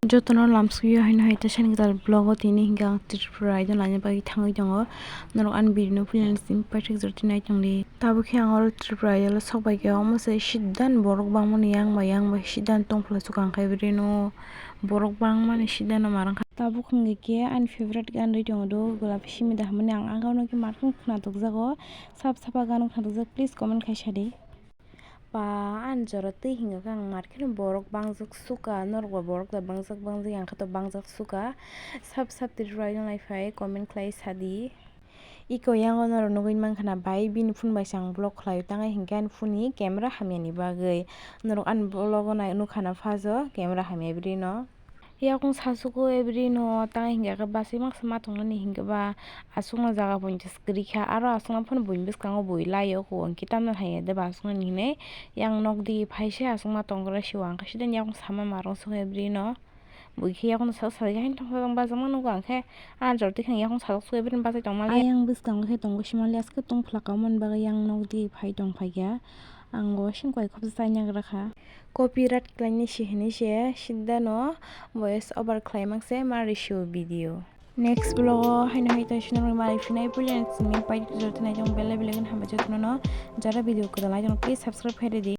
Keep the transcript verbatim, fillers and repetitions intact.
Jotono lamsukyo haino hai teisa ni kwtal vlog o tini hinkhe ang Tripura Idol naina bagwi thangwi tongo. Norok ani video no puila ni simi paithak jora tini nai tongdi. Tabuk khe ang oro Tripura Idol o sok bai khe omo se siddan borok bangmani yang bai yang bai siddan tongphla chukang khe bini no borok bangmani siddan no marang kha. Tabuk hwnkhe khe ani favorite gan rwi tongo do golapi simi da hwnmani ang agano khe markheno khna tokjago. Sap sapa gano khna tokjak, please comment khai sadi. Ba, ani jora twi hinga khe ang mar kheno borok bangjak suka, norok ba borok da bangjak bangjak, ang khe to bangjak suka. Sab sab Tripura Idol nai phai comment khlai sadi. Iko yango norok nugwi mankha na bai, bini phone bai se ang vlog khlaio, tang hinkhe ani phone ni camera hamya ni bagwi. Norok ani vlog o nai nukha na first o camera hamya bini no. Yakung sachugo every no tang hinkhe khe basai mangsa ma tongnani hinkhe ba aswkno jaga pointes kwrwi kha, aro aswkno phano buini bwskango bui laio, kuwang khe tamno hai de ba aswkno hinwi yang nok di phai se aswkma tongkra siwang khe sidin yakung sama marung song every no. Bui khe yakung sak sak haino tongsa tong bajama nugo ang khe ah jor tikhe yakung sajak sugo every bachai tongmali. Ayang bwskango khe tongo simali aske tong phlaka omo ni bagwi yang nok di phai tong phai kha. Ang go sing koi khopsa chai nagra kha. Copyright khlaini se hinwi se sidano voice over khlai mang se ma risiu video. Next vlog o haino hai tai sinamwi mari phinai puila simi pai jor thanai jong belai belai hambai jor thanano jara video kwtal nai jong please subscribe khai ridi.